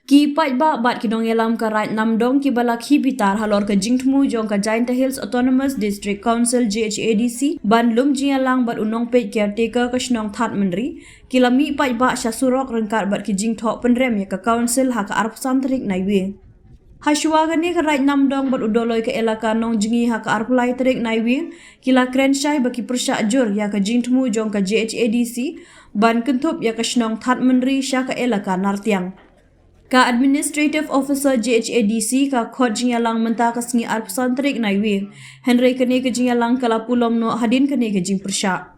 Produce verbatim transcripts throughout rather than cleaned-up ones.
Ki paidbah bad ki nongïalam ka Raid Namdong kiba la khie bitar halor ka jingthmu jong ka Jaintia Hills Autonomous District Council, J H A D C, ban lum jingïalang bad u nongpeit caretaker ka shnong Thadmynri, ki la mih paidbah sha surok ryngkat bad ki jingthoh pynrem ïa ka Council ha ka arphew san tarik Naiwieng. Hashuwa kane ka Raid Namdong bad u Dolloi ka Elaka Nongjngi ha ka arphew lai tarik Naiwieng, ki la kren shai ba ki pyrshah jur ïa ka jingthmu jong ka J H A D C ban kynthup ïa ka shnong Thadmynri sha ka Elaka Nartiang. Ka Administrative Officer J H A D C ka khot jingïalang mynta ka sngi arphew san tarik Naiwieng, hynrei kane ka jingïalang ka la pulom noh hadien kane ka jingpyrshah.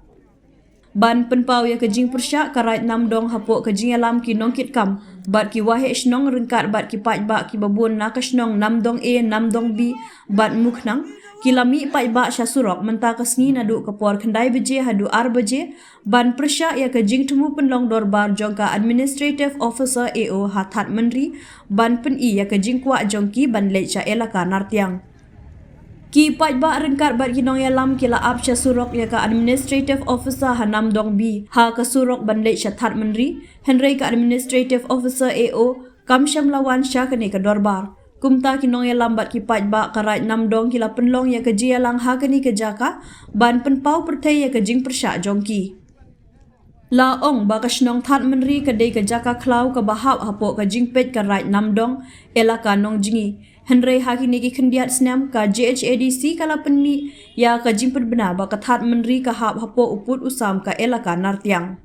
Ban pynpaw ïa ka jingpyrshah, ka Raid Namdong hapoh ka jingïalam ki nongkitkam bad ki waheh shnong ryngkat bad ki paidbah kiba bun na ka shnong Namdong A, Namdong B bad Mukhnang, ki la mih paidbah sha surok mynta ka sngi naduh ka por khyndai baje haduh ar baje, ban pyrshah ïa ka jingthmu pynlong dorbar jong ka Administrative Officer A O ha Thadmynri, ban pyni ïa ka jingkwah jong ki ban leit sha Elaka Nartiang. Ki paidbah ryngkat bad ki nongïalam ki la ap sha surok ïa ka Administrative Officer ha Namdong B ha ka surok ban leit sha Thadmynri, hynrei ka Administrative Officer A O kam shym la wan sha kane ka dorbar. Kumta ki nongïalam bad ki paidbah ka Raid Namdong ki la pynlong ïa ka jingïalang ha kane ka jaka ban pynpaw pyrthei ïa ka jingpyrshah jong ki. La ong ba ka shnong Thadmynri ka dei ka jaka khlaw kaba hap hapoh ka jingpeit ka Raid Namdong, Elaka Nongjngi. Hynrei ha kine ki khyndiat snem ka J H A D C ka la pynmih ïa ka jingpynbna ba ka Thadmynri ka hap hapoh u pud u sam ka Elaka Nartiang.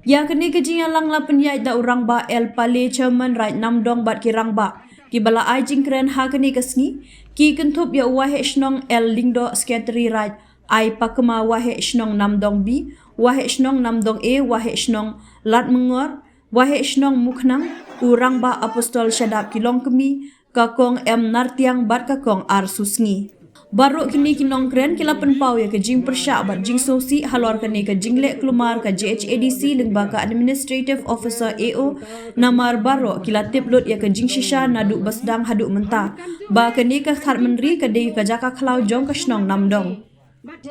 Ïa kane ka jingïalang la pynïaid da u Rangbah L Pale, Chairman Raid Namdong bad ki rangbah kiba la ai jingkren ha kane ka sngi, ki kynthup ïa u Waheh Shnong L Lyngdoh, Secretary Raid, Ai Pakma, Waheh Shnong Namdong B, Waheh Shnong Namdong A, Waheh Shnong Ladmengor, Waheh Shnong Mukhnang, u Rangbah Apostol Shadap Kilongkmie, ka Kong M Nartiang bad ka Kong R Susngi. Baroh kine ki nongkren ki la pynpaw ïa ka jingpyrshah bad jingsngewsih halor kane ka jingleh kulmar ka J H A D C lyngba ka Administrative Officer A O, namar baroh ki la tip lut ïa ka jingshisha naduh ba sdang haduh mynta ba kane ka Thadmynri ka dei ka jaka khlaw jong ka shnong Namdong.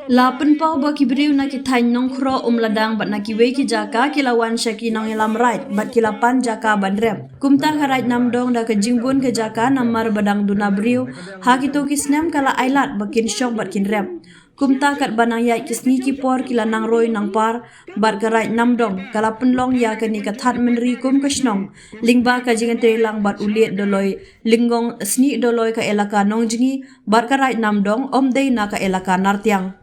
La pynpaw ba ki briew na ki thaiñ Nongkhroh, Umladang bad na kiwei ki jaka ki la wan sha ki nongïalam Raid bad ki la pan jaka ban rep. Kumta ka Raid Namdong da ka jingbun ka jaka namar ba dang duna briew ha kito ki snem ka la ailad ba kin shong bad kin rep. Kumta katba nang ïaid ki sngi ki por ki la nang roi nang par bad ka Raid Namdong ka la pynlong ïa kane ka Thadmynri kum ka shnong lyngba ka jingïatreilang bad u Liet Dolloi Lyngong, Snieh Dolloi ka Elaka Nongjngi, bad ka Raid Namdong, ym dei na ka Elaka Nartiang.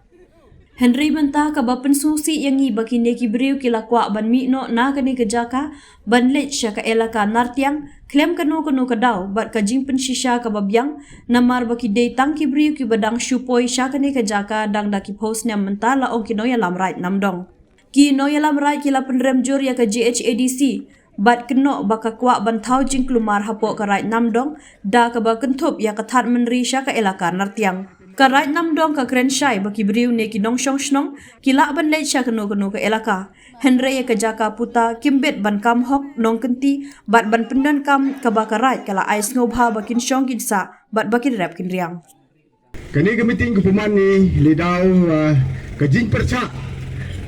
Hynrei mynta kaba pynsngewsih ïa ngi ba kine ki briew ki la kwah ban mih noh na kane ka jaka ban leit sha ka Elaka Nartiang khlem kano kano ka daw bad ka jingpynshisha kaba biang, namar ba ki dei tang ki briew kiba dang shu poi sha kane ka jaka dang da ki phew snem mynta, la ong ki nongïalam Raid Namdong. Ki nongïalam Raid ki la pynrem jur ïa ka J H A D C bad kynnoh ba ka kwah ban thaw jingkulmar hapoh ka Raid Namdong da kaba kynthup ïa ka Thadmynri sha ka Elaka Nartiang. Ka Raid Namdong ka kren shai ba ki briew ne ki nongshong shnong ki lah ban leit sha kano kano ka elaka, hynrei ïa ka jaka puta kim bit ban kam hok nongkynti bad ban pyndonkam kaba ka Raid ka la ai sngewbha ba kin shong kin sah bad ba kin rep kin riang. Kane ka meeting ka pynman ni lei daw, ah, ka jingpyrshah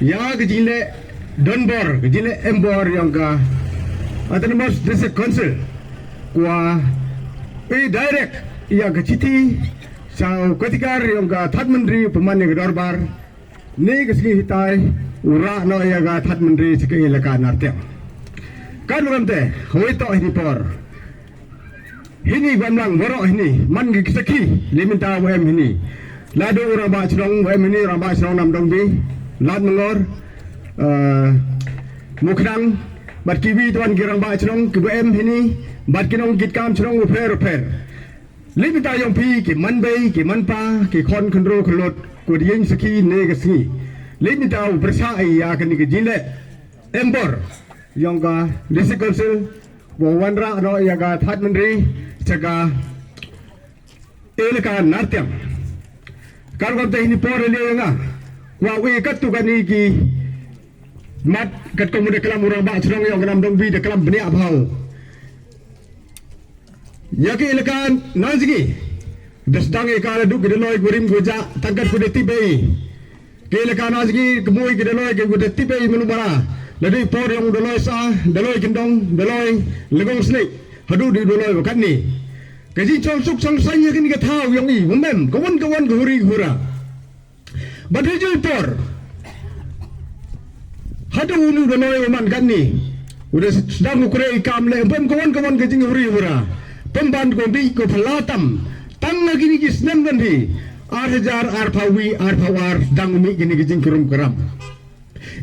ïa ka jingleh donbor, ka jingleh embor ïong ka Autonomous District Council, kwah pyndirect ïa ka chithi sha u kattikar ïong ka Thadmynri pynman ïa ka dorbar. Ni ka sngi hitai u rah noh ïa ka Thadmynri sha ka Elaka Nartiang. Kan ram te hoi to hini por. Hini ban lang baroh hini man ki sakhi li mynta u em hini. Lada u rangbah chnong u em hini, rangbah chnong Namdong B, Ladmengor, eh, Mukhnang, bad kiwi tuan ki rangbah chnong ki u em hini, bad ki nongkitkam chnong u pher u pher. Lei mynta ïong phi ki man bei, ki man pa, ki khon khynro khylot, ko dieng sakhi ne ka sngi. Lei mynta u pyrshah ïa kane ka jingleh embor ïong ka District Council, ba wanrah noh ïa ka Thadmynri sha ka Elaka Nartiang. Ka rukom te hini por lei nga kwah wi katto katne ki mat, katkum u da klam u rangbah chnong ïong ka Namdong B da klam bniah bha. Ïa ki Elaka Nongjngi da sdang ïa ka la duk ki Dolloi ki rim ki jah tang kat ku da tip ei. Ki Elaka Nongjngi ki mui ki Dolloi ki ku da tip ei manu mara. Lada i por ïong u Doloi Sah, Doloi Kyndong, Doloi Lagong Snieh, haduh u Doloi ba katne. Ka jingshong suk shong saiñ ha kane ka thaw ïong i, um em ka wan ka wan ka huri ka hura. Bad ha jong i por, haduh une u Doloi u man katne, u da sdang u khreh i kam leh, um em ka wan ka wan ka jinghuri hura. Pynban ko mih ko phylla tam, tang ha kine ki snem kan hi, ar hajar arphew wi arphew ar, sdang u mih kine ki jingkurum kuram.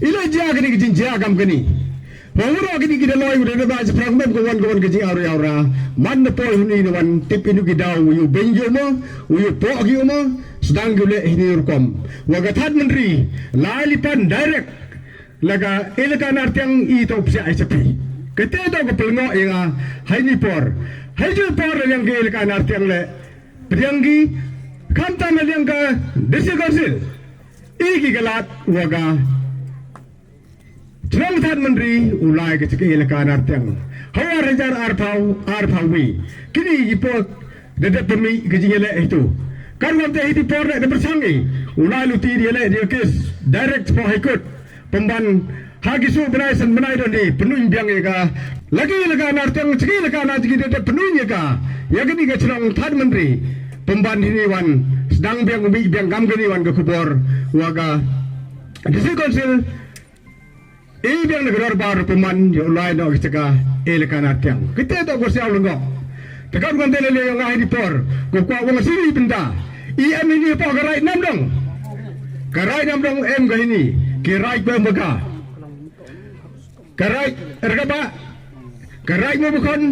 I la jia kane ka jingjia kam kane. Wa u rah kane ki Doloi u da da ba jia phrang mem ka wan ka wan ka jing awri awra. Man na poi huni na wan tip inu ki daw u yu beng yu mo, u yu pok yu mo, sdang yu leh hini rukom. Wa ka Thad Myntri, lai lipan direct. La ka elaka Nartiang i to psia ai chapi. Kate to ka pelngo i nga, hai ni por. Hai ju por la liang ka elaka Nartiang le. Pdiang ki, khamtam la liang ka District Council. I ki galat wa ka Chnong Thad Myntri u lai ka chike la ka Nartiang. Hawa rajar arphew, arphew wi. Kini i por da da pemi ka jingele itu. Kan wan te hiti por da bersang i. U lai luti dia le dia kes direct for High Court. Pemban ha ki su benai san benai don di penuin biang i ka. Lagi la ka Nartiang chike la ka na jiki da da penuin i ka. Ya kini ka Chnong Thad Myntri. Pemban hini wan sdang biang umi biang gam kini wan ka khubor. Wa ka District Council, i biang na ka dorbar pynban ïa u lai noh ka jaka elaka Nartiang. Kite to ko siaw lengo. Te ka rukom te lele ïa nga hi di por. Ko kwah wang siri bynta. I em ini hapoh ka Raid Namdong. Ka Raid Namdong em ka hini. Ki Raid ba em ba ka. Ka Raid Rkaba. Ka Raid Mobakhon.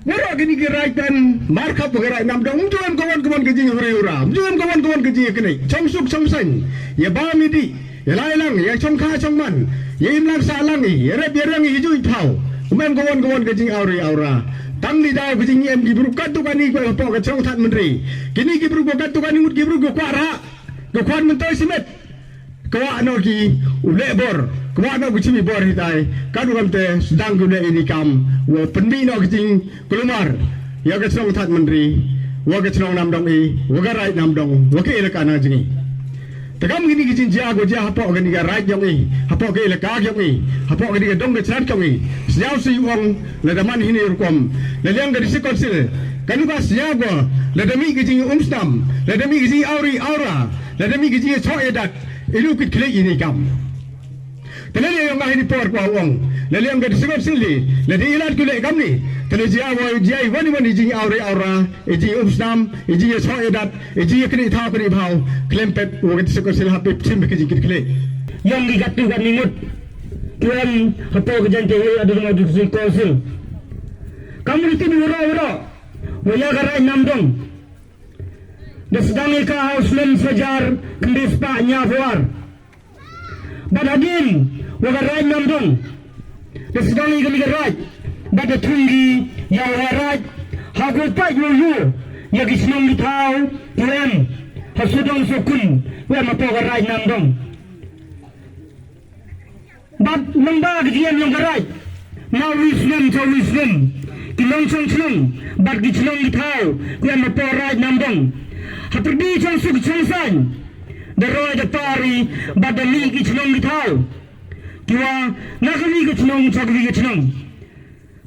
Waroh kini ki Raid ban markhap ka Raid Namdong. Um ju em ka wan ka wan ka jing huri hura. Um ju em ka wan ka wan ka jing kini. Chong suk chong saiñ. Ïa ba midi. Ïa lai lang. Ïa chong kha chong man. Ïa im lang sah lang i. Ïa rep ïa reng i ju i thaw. Um em ka wan ka wan ka jing awri awra. Tang ni daw ka jing em ki bruk kat tu kani ko hapoh ka Chnong Thad Myntri. Kini ki bruk ko kat tu kani ngut ki bruk ko kwah rah. Ko khwan myntoi simet. Kwah noh ki u leh bor, kwah noh ki chimi bor hitai, ka du kam te sdang ki u leh ini kam, wa pynmih noh ki jing kulmar, ïa ka Chnong Thad Myntri, wa ka Chnong Namdong i, wa ka Raid Namdong, wa ka elaka na jing i. Te kam kini ki jing jia ko jia hapoh kani ka Raid jong i, hapoh ka elaka jong i, hapoh kani ka dong ka chrat jong i, siaw si ong, la da man hini rukom, la liang ka District Council, ka nu ka siaw ko, la da mih ki jing umsnam, la da mih ki jing awri awra, la da mih ki jing choh ïa dat, Ilu kit khlei ini kam. Te lele ïong ah ini por kwah ong. Lele ïong ka District Council ni. Lele ilat kule kam ni. Te lele jia wa jia i wani wani jing awri awra. I jing umsnam. I jing ya soh ya dat. I jing ya kini thaw kini bhaw. Klem pep wa ka District Council hapip chim ki jing kit khlei. Ïong ki katu kan ni ngut. Tuan hapoh ka jang ke ïa adu ma District Council. Kam ni tini wuro wuro. Wa ïa ka Raid Namdong. Da sdang ïa ka ha u snem sajar khyndai spah hynñiaw phew ar. Bad hadien wa ka Raid Namdong. Da sdang ïa kane ka raid. Bad da thung ki ïa u Raid. Ha ko paid u ïa ki shnong ki thaw ki em. Ha sawdong sawkun u em hapoh ka Raid Namdong. Bad nang ba ki jingem ïong ka raid. Na wi snem cha wi snem. Ki nongchong chnong. Bad ki chnong ki thaw. Ki em hapoh Raid Namdong. Ha pyrdi chong suk chong saiñ. Da roi da pari. Bad da mih ki chnong ki thaw. Ki wa na ka wi ka chnong cha ka wi ka chnong.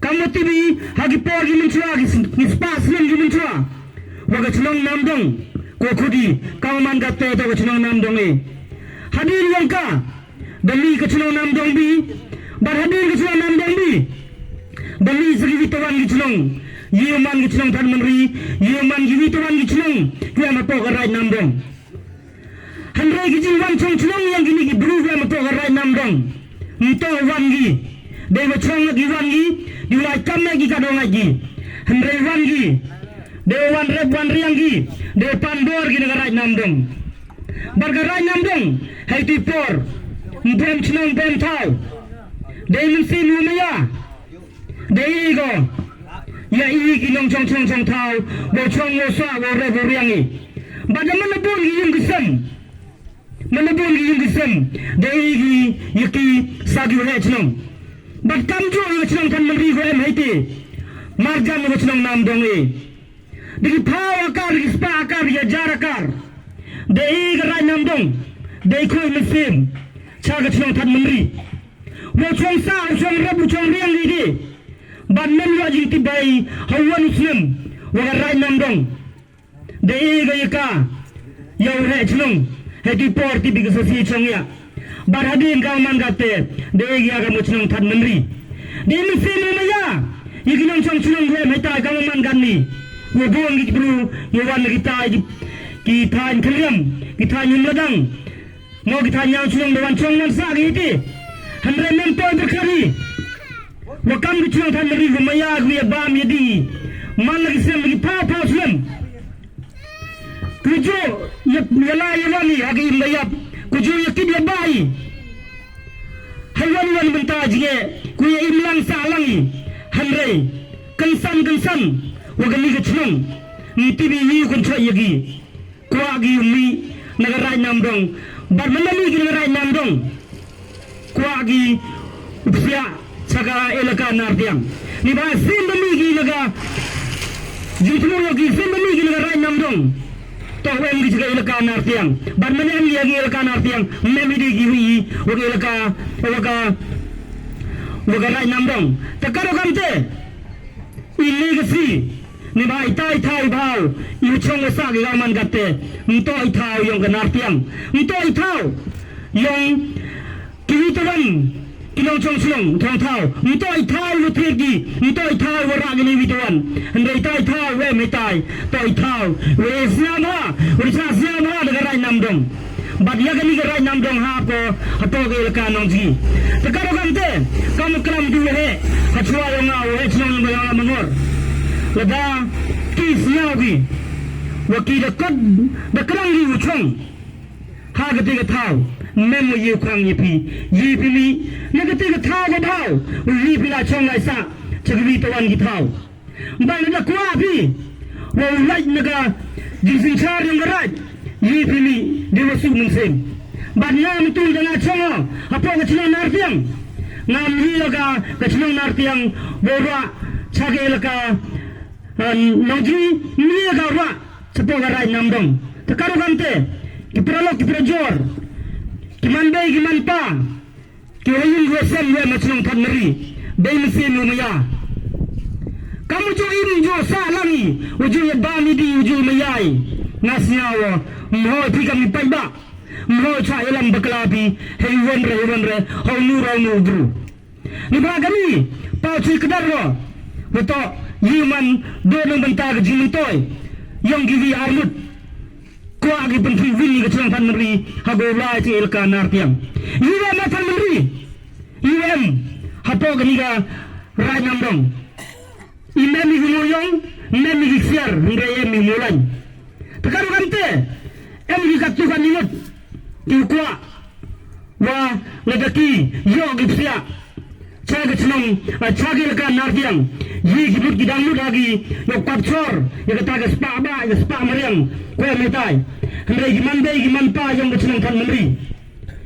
Kam wa tibi ha ki por ki mynchwa ki s-, ki spah snem ki mynchwa. Wa ka chnong Namdong. Ko khudi kam man ka te to ka chnong Namdong e. Hadien ïong ka. Da mih ka chnong Namdong bi. Bad hadien ka chnong Namdong bi. Da mih sa ki wi tawan ki chnong. Ïa man ki chnong Than Mynri. Ïa man ki wi tawan ki chnong. Ki em hapoh ka Raid Namdong. Hynrei ki jingwan chong chnong ïong kini ki bru ki em hapoh ka Raid Namdong. Nto wan ki. Dei wa chong ki wan ki. Di wa kam ki ka dong ki. Hynrei wan ki. Dei wan rep wan riang ki. Dei pan bor ki na ka Raid Namdong. Bar ka Raid Namdong. Hai ti por. Mpem chnong mpem thaw. Dei mynsiem u maya. Dei i ko. Ïa i ki nongchong chnong chong thaw. Bo chong bo sa bo rep bo riang i. Bad da man bun ki yung ki sem. Man bun ki yung ki sem. Dei i ki ïa ki sa ki waheh chnong. Bad kam jo ïa chnong Than Mynri ko em hai te. Marjan ko chnong Namdong e. Dei ki phaw akar, dei ki spah akar, dei ki hajar akar. Dei i ka Raid Namdong. Dei khoi mynsiem. Cha ka chnong Than Mynri. Wa chong sa, wa chong rep, wa chong riang ïa ki. Bad mem ïoh jingtip ba ha u wan u snem wa ka Raid Namdong da e ka ïa ka ïa u heh chnong. Hei tu por tip ïa ka sasi chong ïa. Bad hadien ka man kate da e ka ïa ka mo chnong Thadmynri. Da e mynsiem ma ïa ïa ki nongchong chnong wa em hei tai ka man kani. Wa bun ki bru ïa wan ki tai ki thaiñ Khliam, ki thaiñ Umladang. Mo ki thaiñ ïa u chnong da wan chong wan sah ki iti. Hynrei mem poi byrkhari. Wa kam ki chnong Thadmynri wa maya ki ïa bam ïa di. Man la ki snem ki phaw phaw snem. Ku ju ïa ïa la ïa wan i ha ki im da ïap. Ku ju ïa kit ïa bai. Hei wan wan mynta jinge ku ïa im lang sah lang i. Hynrei kynsan kynsan wa kani ka chnong. Ngi tibi ïa u kynchoi ïa ki. Kwah ki u mih na ka Raid Namdong. Bad man la mih ki na ka Raid Namdong, kwah ki u psiah cha ka elaka Nartiang. Ni ba sien ba mih ki na ka jingthmu ïa ki sien ba mih ki na ka Raid Namdong. To em ki cha ka elaka Nartiang. Bad man em ki ha ki elaka Nartiang. Mem i dei ki wi wa ka elaka wa ka wa ka Raid Namdong. Ta ka ro kam te. I legacy ni ba i tai thaw i bhaw i chong wa sah ki ka man kate. Nto i thaw yong ka Nartiang. Nto i thaw yong ki wi tawan ki nongchong chnong thong thaw. Nto i thaw wa thir ki. Nto i thaw wa ra ki ni wi tawan. Hynrei i tai thaw wa em i tai. To i thaw wa e sñiaw ha wa i cha sñiaw ha da ka Raid Namdong. Bad ïa kani ka Raid Namdong ha ko ha to ka elaka Nongjngi. Te ka ro kam te kam klam du he ha chwa yong nga he chnong yong nga Mangor. Lada ki sñiaw ki wa ki da kot da krang ki u chong ha ka te ka thaw. Mem wa ïu krang ïa phi ïa phi mi na ka te ka thaw ka thaw ïa phi la chong lai sa cha ki wi tawan ki thaw. Bad lada kwah phi wa u lait na ka jingsynshar yong ka raid, ïa phi mi dei wa suk mynsiem. Bad nga myntu da nga chong hapoh ka chnong Nartiang. Nga mih ïa ka ka chnong Nartiang wa ruah cha ka elaka Nongjngi, mih ïa ka ruah chapoh ka Raid Namdong. Te ka ro kam te ki paralok ki parajor, ki man bei ki man pa, ki wa ïing wa sem wa em ha chnong Thadmynri. Bei mynsiem wa maya. Kam u ju im ju sah lang i u ju ïa bam i di u ju maya i. Nga sñiaw wa mhoi phi kam i paidbah. Mhoi cha ïalam bakla phi hei wan re hei wan re hau nu rau nu u bru. Ni ba kani paw chi kdar wa wa to ïa man do nang bynta ka jingmyntoi yong ki wi armut. Kwah ki pynthih win ka chnong Thadmynri ha ko lai chi elaka Nartiang. Ïa wa ma Thadmynri ïa wa em hapoh kani ka Raid Namdong. I mem i ki moyong, mem i ki ksiar, hynrei em i ki molaiñ. Te ka ro kam te em ki katto katne ngut ki kwah wa lada ki ïoh ki psiah cha ka chnong, ah, cha ka elaka Nartiang. Ïa ki mut ki dang mut ha ki ïoh kwah chor ïa kata ka spah bah, ïa ka spah mariang, ko em i tai. Hynrei ki man bei ki man pa yong ka chnong Thadmynri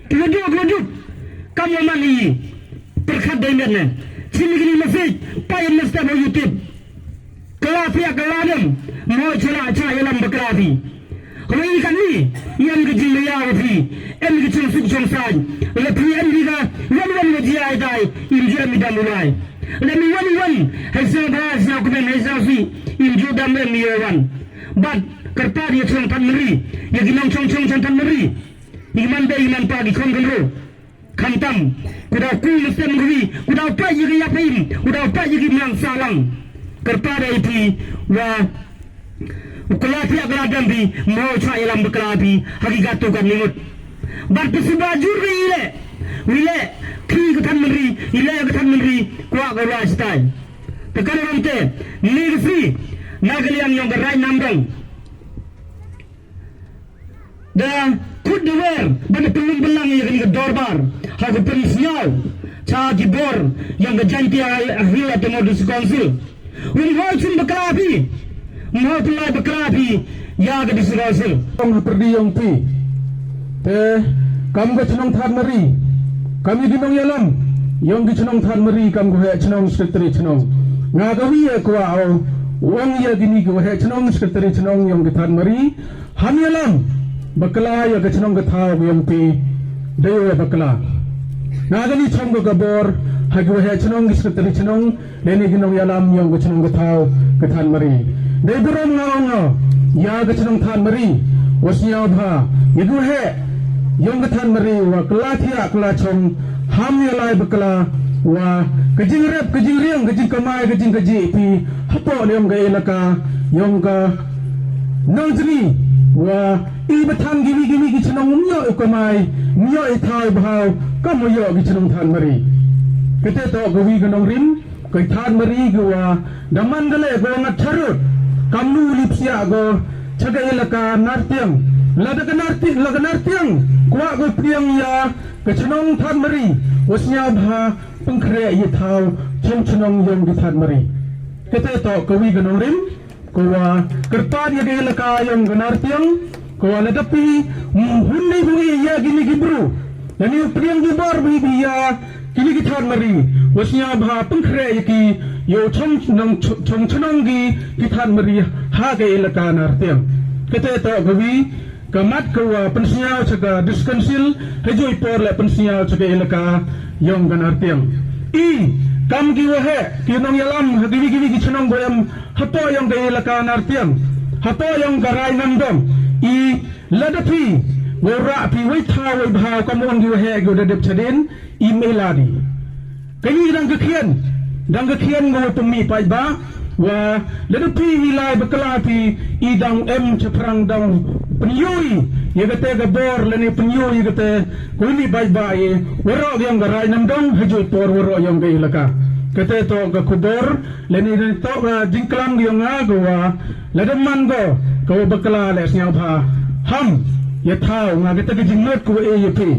ki wa duh ki wa duh kam wa man i. Pyrkhat dei met ne. Chim ïa kini message, pait ïa message ha YouTube. Ka la thiah ka la dem, mo chela cha ïalam bakla phi. Hoi i kani i em ka jingmaya wa phi, em ka jingsuk jingsaiñ. La phi em ka wan wan wa jia i tai, im jia mi dam u lai. La mi wan wan hei sa ba sa ku ben hei sa si, im ju dam em mi wan. Bad kyrpad ïa chnong Thadmynri, ïa ki nongchong chong chnong Thadmynri. Ïa ki man bei ïa ki man pa ki khon khynru. Khamtam ku daw ku mynsiem ku wi, ku daw pait ïa ki ïap im, ku daw pait ïa ki mlang sahlang. Kyrpad ïa phi wa u kylla thiah kylla dem phi, mo cha ïalam bakla phi ha ki katto katne ngut. Bad phi sngewbha jur ri i leh, i leh ki ka Thadmynri, i leh ka Thadmynri, kwah ka la chitai. Te ka ram te ni ka free na ka liang yong ka Raid Namdong. Da kut da wer ba da pynlong pynlang ïa kani ka dorbar ha ka pynsñiaw cha ki bor yong ka Jaintia Hills Autonomous District Council. Ym hoi chim bakla phi, ym hoi pynlai bakla phi ïa ka District Council. Ong ha pyrdi yong phi te kam ka chnong Thadmynri, kam ïa ki nongïalam yong ki chnong Thadmynri, kam ka heh chnong, secretary chnong, nga ka wi ïa kwah u ong ïa kini ki heh chnong, secretary chnong yong ki Thadmynri. Ham ïalam bakla ïa ka chnong ka thaw ka yong phi. Dei ïa bakla. Nga kani chong ka bor ha ki waheh chnong, ki secretary chnong, lane ki nongïalam yong ka chnong ka thaw ka Thanmari. Dei burom nga ong ïa ka chnong Thanmari wa sñiawbha ïa ki waheh yong ka Thanmari wa kylla thiah kylla chong, ham ïalai bakla wa ka jingrep ka jingriang, ka jingkamai ka jingkajih phi hapoh yong ka elaka yong ka Nongjngi, wa i ba than kiwi kiwi ki chnong ym ïoh i kamai, ym ïoh i thaw i bhaw kam u ïoh ki chnong Thanmari. Kata toh kawi ka nongrim ka Thanmari ka wa da man ka leh ka wa ngat charut, kam nu lip siah ka cha ka elaka Nartiang. Lada ka Narti-, la ka Nartiang kwah ka pdiang ïa ka chnong Thanmari, wa sñiawbha pynkhreh ïa thaw chong chnong yong ki Thanmari. Kata toh kawi ka nongrim ka wa kyrpad ïa ka elaka yong ka Nartiang, ka wa lada phi, mm, hun dei bun ïa kini ki bru, lane u pdiang ki bor bhi bhi ïa kini ki Thanmari, wa sñiawbha pynkhreh ïa ki, ïa u chong chnong, chong chnong ki, ki Thanmari ha ka elaka Nartiang. Kata toh kawi ka mat ka wa pynsñiaw cha ka District Council, ha juh i por leh pynsñiaw cha ka elaka yong ka Nartiang. I, kam ki waheh ki nongïalam ha kiwi kiwi ki chnong ko em hapoh yong ka elaka Nartiang, hapoh yong ka Raid Namdong. I, lada phi wa rah phi wei thaw wei bhaw kam ong ki waheh ki wa da dep chadien, i mei ladi. Kani dang ka khian, dang ka khian nga wa pynmih paidbah, wa lada phi ïalai bakla phi, i dang em chaphrang dang pynyoo ïa kata ka bor lane pynyoo ïa kata ka uni paidbah, i waroh yong ka Raid Namdong ha juh i por waroh yong ka elaka. Kata toh ka khubor lane toh ka jingklam yong nga ka wa lada man ko ka wa bakla leh sñiawbha ham ïa thaw, nga kata ka jingmut ka wa e ïa phi.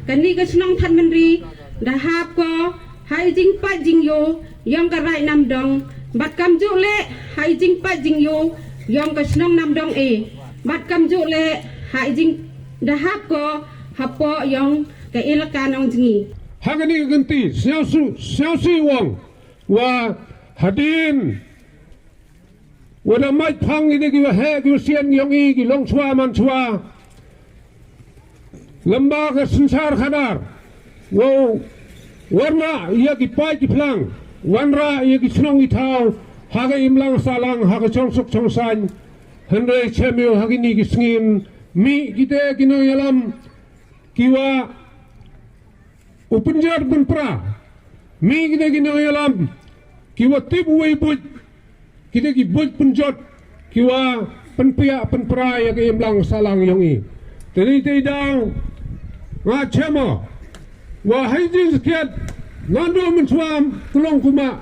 Kani ka chnong Thanmari da hap ko ha i jingpait jingïoh yong ka Raid Namdong, bad kamjuh leh ha i jingpait jingïoh yong ka chnong Namdong e, bad kamjuh leh ha i jing da hap ko hapoh yong ka elaka Nongjngi. Ha kani ka kynti sñiawsih, sñiawsih ong wa hadien wa da mait phang kini ki waheh ki wasian yong i ki long chwa man chwa. Lamba ka synshar khadar wow warna ïa ki paid ki phlang, wanrah ïa ki chnong ki thaw ha ka imlang sahlang, ha ka chongsuk chongsaiñ. Hynrei chem ïa ha kini ki sngim mih kita ki nongïalam ki wa u pynjot pynpra. Mih kita ki nongïalam ki wa tip u wei buit, kita ki buit pynjot ki wa pynpiah pynpra ïa ka imlang sahlang yong i. Te ni te daw nga chem o wa ha i jingskhiat naduh mynshuwa ka long kumba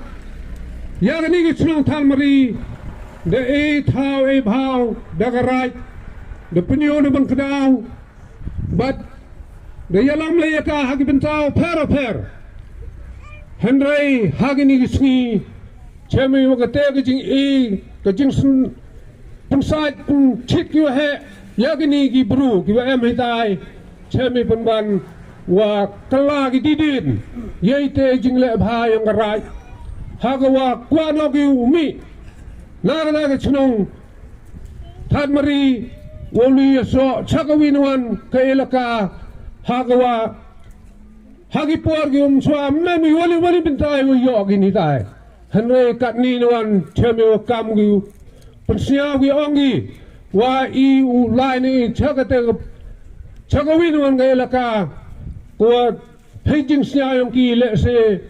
ïa kani ka chnong Thanmari da e thaw e bhaw da ka Raid, da pynïoh da ban kdaw, bad da ïalam leh ïa ka ha ki bynta pher pher. Hynrei ha kini ki sngi chem i wa kata ka jing i ka jingsyn pynsait pynchit ki waheh ïa kini ki bru ki wa em hitai, chem i pynban wa kylla ki didin ïa ite jingleh bha yong ka Raid. Ha ka wa kwah noh ki u mih na ka na ka chnong Thanmari wow li ïasoh cha ka wi na wan ka elaka, ha ka wa ha ki por ki um chwa mem i wali wali bynta i wa ïoh kini tai. Hynrei katni na wan chem i wa kam ki pynsñiaw ki ong ki wa i u lai ni cha kata ka, cha ka wi na wan ka elaka, ka wa phei jingsñiaw yong ki lehse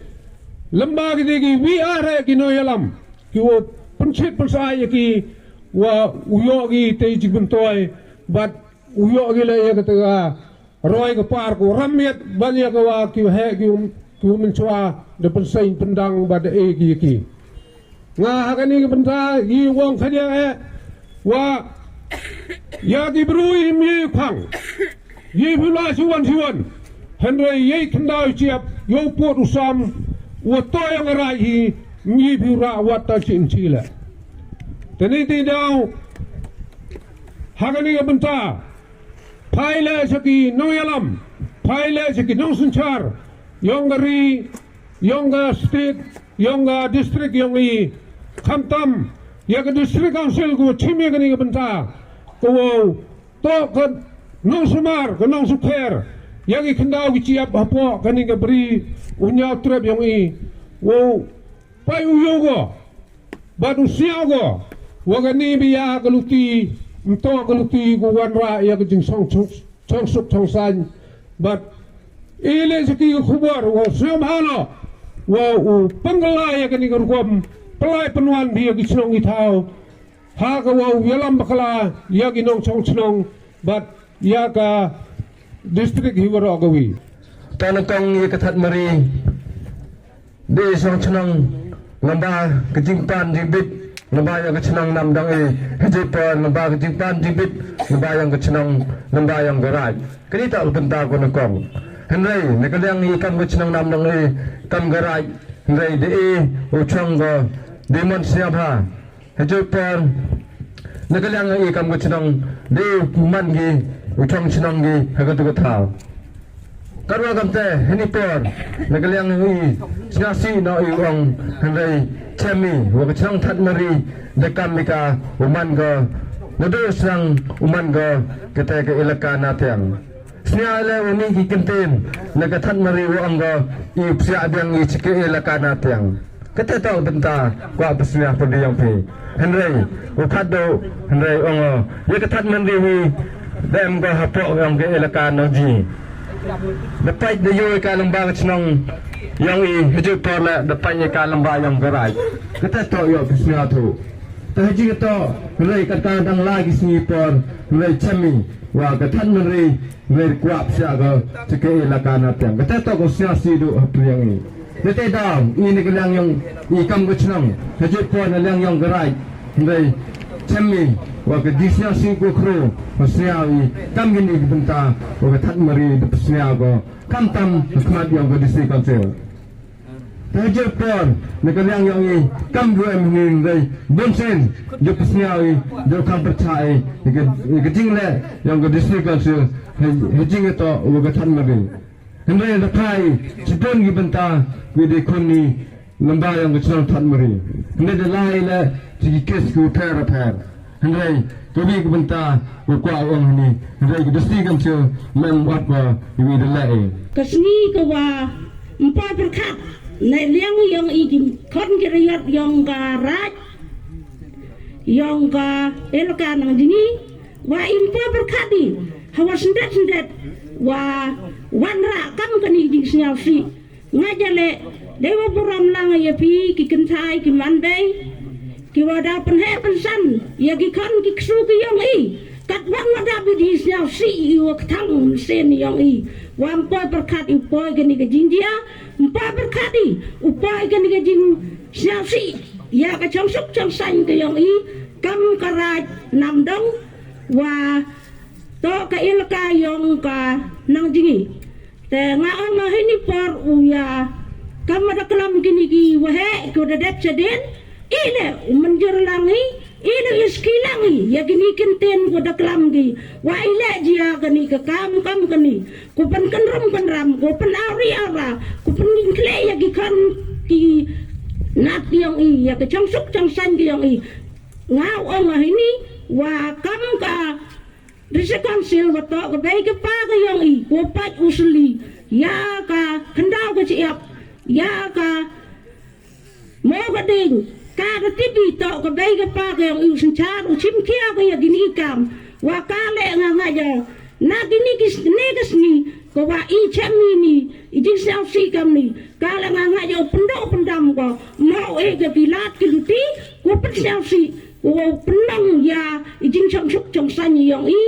lamba ki te ki wi are ki nongïalam ki wa pynchit pynsait ïa ki wa u ïoh ki te jingpyntoi bad u ïoh ki leh ïa kata ka roi ka par ko ram miat ban ïa ka wa ki heh ki um, ki um mynchwa da pynseiñ pyndang bad da e ki ïa ki. Nga ha kani ka bynta i wong khania eh wa ïa ki bru i ym i khang, i phi la siwan siwan. Hynrei i khyndaw i chiap, i u put u sam, u to ïa nga rai i, i phi ra wat ta chin chile. Tani ti daw ha kani ka bynta phai leh sha ki nongïalam, phai leh sha ki nongsynshar yong ka ri, yong ka state, yong ka district yong i, khamtam ïa ka district council ko chim ïa kani ka bynta, ko wow toh ka nongsumar, ka nongsukher Ïa ki khyndaw ki chyiap hapoh kane ka bri u Hynñiewtrep yong i, wow pait u ïoh ko bad u sñiaw ko wa kane bha ïa ka luti, ym toh ka luti ko wanrah ïa ka jingsuk chong saiñ. Bad i leh sha ki ka khubor wow sñiawbha noh wa u pynkylla ïa kane ka rukom pynlait pynwan bha ïa ki chnong ki thaw, ha ka wow ïalam bakla ïa ki nongchong chnong bad ïa ka district hi waroh kawi. Ta nyngkong ïa ka Thadmari, dei i shong chnong lyngba ka jingpan jingbit lyngba ïa ka chnong Namdong i, hajrong por lyngba ka jingpan jingbit lyngba ïa ka chnong, lyngba ïa ka raij. Kane toh ka bynta ka nyngkong. Hynrei na ka liang i kam ka chnong Namdong i, kam ka raij, hynrei dei i u chong ko dei mon sñiawbha. Hajrong por na ka liang i kam ka chnong dei u man ki u chong chnong ki ha katu ka thaw. Katwa kamte hini por na ka liang i sñiawsih noh i u ong, hynrei chem i wa ka chnong Thadmari da kam i ka u man ko, naduh sdang u man ko kata ka elaka na tiang. Sñiaw leh wa mih ki kyntien na ka Thadmari wa ong ko i psiah biang i sha ka elaka na tiang. Kata toh bynta kwah pynsñiaw pyrdi yong phi. Hynrei u Thadduh, hynrei ong o ïa ka Thadmari hi da em ko hapoh yong ka elaka nong ji. Da pait da ïoh i ka lyngba ka chnong yong i, hajrong por leh da pait i ka lyngba yong ka raij. Kata toh ïoh pynsñiaw tu. Te hajrong toh, hynrei kata dang lai ki sngi por, hynrei chem i wa ka Thadmari hynrei kwah psiah ko sha ka elaka na tiang. Kata toh ka sñiawsih duh ha pyrdi yong i. Nete daw i na ka liang yong i kam ka chnong, hajrong por na liang yong ka raij, hynrei chem i wa ka jingsñiawsih ko khru, wa sñiaw i kam kini ki bynta wa ka Thadmari da pynsñiaw ko, khamtam ha khmat yong ka District Council. Te hajrong por na ka liang yong i kam u em hini, hynrei bunsien da pynsñiaw i da u khang pyrchah i ïa ka, ïa ka jingleh yong ka District Council, hajrong toh wa ka Thadmari. Hynrei da phai shibun ki bynta ki dei khun i lyngba yong ka chnong Thadmari. Hynrei da lai leh sha ki kes ki pher pher. Hynrei kawi ka bynta ka kwah ong hini, hynrei ka District Council mem wat wa iwi da leh i. Ka sngi ka wa ym poi pyrkhat na liang yong i ki khon ki riat yong ka raij, yong ka elaka nang jingi, wa ym poi pyrkhat i ha wa syndet syndet wa wanrah kam kani jingsñiawsih. Nga jale dei wa burom lang ïa phi ki kynthai ki mandei ki wa da pynheh pynsan ïa ki khon ki ksu ki yong i. Kat wan wa da bit i sñiawsih i wa kthang mynsiem yong i. Wa ym poi pyrkhat i u poi kani ka jingjia, ym poi pyrkhat i u poi kani ka jingsñiawsih ïa ka chongsuk chongsaiñ ka yong i kam ka raij Namdong wa toh ka elaka yong ka nang jingi. Te nga ong ma hini por u ya kam ma da klam kini ki waheh ko da dep chadien. I le u mynjur lang i, i le u iski lang i ya kini ki ktien ko da klam ki. Wa i le jia kani ka kam kam kani ko pynkhynrum khynram, ko pynawri awra, ko pynkhleh ya ki khon ki nat ki yong i, ya ka chongsuk chongsaiñ ki yong i. Nga ong ma hini wa kam ka District Council wa toh ka bei ka pa ka yong i, ko pait u sli ya ka khyndaw ka chiap, ya ka mo ka ding, ka da tip i toh ka bei ka pa ka yong i, u synchar u chim khia ka ya kini ki kam. Wa ka le nga nga ja na kini ki sne ka sngi ko wa i chem i ni i jingsñiawsih kam ni. Ka le nga nga ja u pyndoh pyndam ko mo e ka ki lad ki luti ko pynsñiawsih. Wow pynlong ya i jingchongsuk chongsaiñ yong i,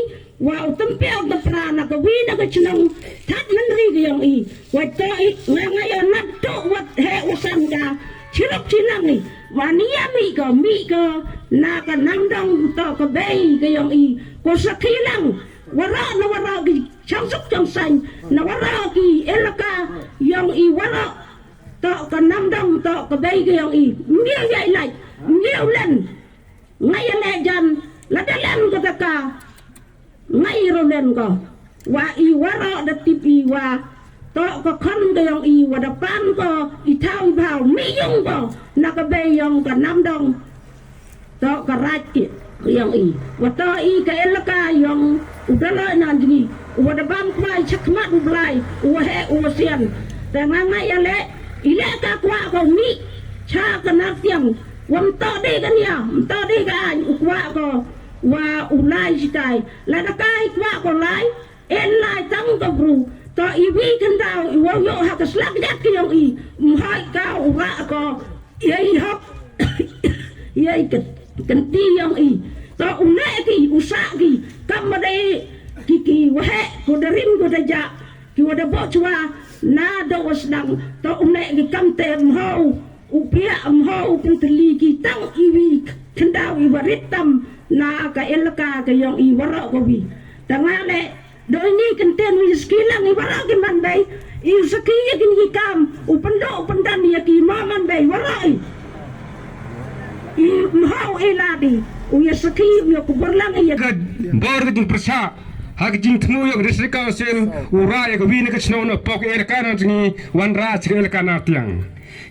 wow tympiaw tympra na ka wi na ka chnong Thadmynri ka yong i. Wa toh i nga nga ya nat toh wat he u san ka chirok chinang i. Wa ni ya mi ka mi ka na ka Namdong toh ka bei ka yong i. Ko sakhi lang waroh na waroh ki chongsuk chongsaiñ na waroh ki elaka yong i waroh toh ka Namdong toh ka bei ka yong i. Ngi ya i lai ngi ya u len. Nga ya le jan la da len ko da ka. Nga i ro len ko wa i waroh da tip i wa toh ka khon ka yong i wa da pan ko i thaw i bhaw mi yung ko na ka bei yong ka Namdong. Toh ka raij ki yong i wa toh i ka elaka yong u da loi nan jngi. Uwa da bam kwai sha khmat u Blai, uwa heh uwa sian. Te nga nga ïa leh, i leh ka kwah ko mih sha ka Nartiang. Wa ym toh dei ka nia, ym toh dei ka aiñ, u kwah ko wa u lai shitai. Lada kai kwah ko lai, en lai tang ka bru. To iwi khyndaw iwa ïoh ha ka slak jat ka ïong i, ym hoi ka u rah ko. Ïa i hok, ïa i kynti ïong i. To u neh ki, u sah ki, kam ma dei ki ki wa heh, ko da rim ko da jah, ki wa da boh chwa, na da wa sdang. To u neh ki kam te mho u piah, mho u pyntylli ki, tang iwi khyndaw iwa rit tam na ka elaka ka ïong i waroh kawi. Tang nga leh, doi ni kyntien u ïa sakhi lang i waroh ki man bei, i u sakhi ïa kine ki kam, u pynduh u pyndan ïa ki mo man bei waroh i. I mho i ladi, u ïa sakhi u ïa kubur lang ïa ka bor ka jingpyrshah ha ka jingthmu ïa ka District Council, u rah ïa kawi na ka chnong na pok ïa ka na jngi wanrah ïa ka na tiang.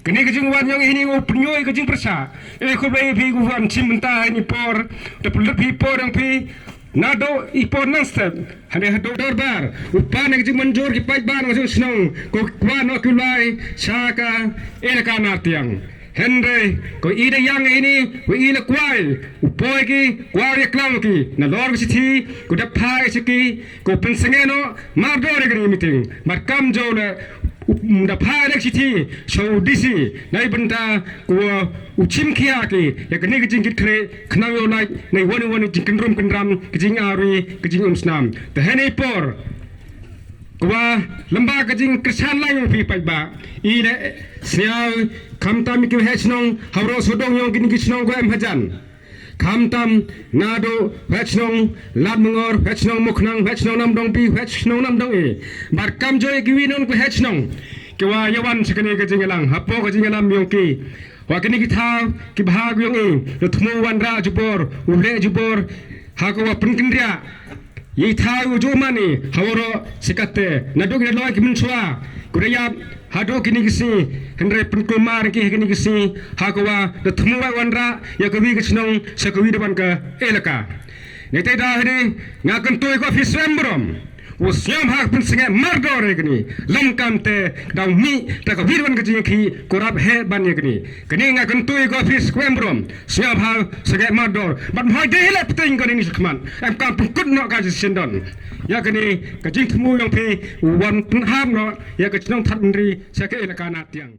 Kane ka jingwan ïong ini u pynïoh ïa ka jingpyrshah. E khublei phi ku wan chim bynta ha ini por, da pynlut phi por ïong phi. Naduh i por nang step, hynrei haduh dorbar u pan ka jingmynjur ki paidbah nong jong shnong, ko kwah noh ki lai sha ka elaka Nartiang. Hynrei ko i da ïang ini, ko i la kwai u poi ki, kwah ïa klam ki nalor ka shithi, ko da phai sha ki, ko pynsngew noh mardor ïa kane meeting. Bad kam jong le u da phai da ka shithi sha u D C, na i bynta ko u chim khia ki ïa kane ka jingkitkhlieh, khnang ïoh lait na i wan i wan i jingkynrum kynram, ka jingarwi, ka jingumsnam. Te ha ini por ko wa lamba ka jingkyrshan lang ïong phi paidbah, i leh sñiaw, khamtam ki heh chnong ha u rosodong ïong kine ki chnong ko em hajan. Khamtam naduh heh chnong Ladmangor, heh chnong Mukhnang, heh chnong Namdong Pi, heh chnong Namdong E. Bad kam jong kiwi nong ko heh chnong ki wa ïa wan sha kane ka jingïalang hapoh ka jingïalam ïong ki. Wa kine ki thaw ki bha ïong i, da thmu wanrah jubor, u leh jubor ha ka wa pynkynriah. Ïa i thaw u ju mane ha waroh. Sikatte naduh ki da loi ki mynshuwa, ku da ïap haduh kine ki sngi, hynrei pynkulmar ki ha kine ki sngi ha ka wa da thmu wanrah ïa kawi ka chnong sha kawi da wan ka elaka. Ngi te da hynrei nga kyntu ïa ka office Swayambrom, u sñiawbha pynsngew mardor ïa kane. Lym kam te da mih da kawi da wan ka jingkhih, ko rap heh ban ïa kane. Kane nga kyntu ïa ka office Swayambrom, sñiawbha sñiaw mardor. Bad mhoi dei hi la pteng ko ni shakhmat, em kam pynkut noh ka jingshitom ïa kane ka jingthmu ïong phi, wan pynhap noh ïa ka chnong Thadmynri sha ka elaka Nartiang.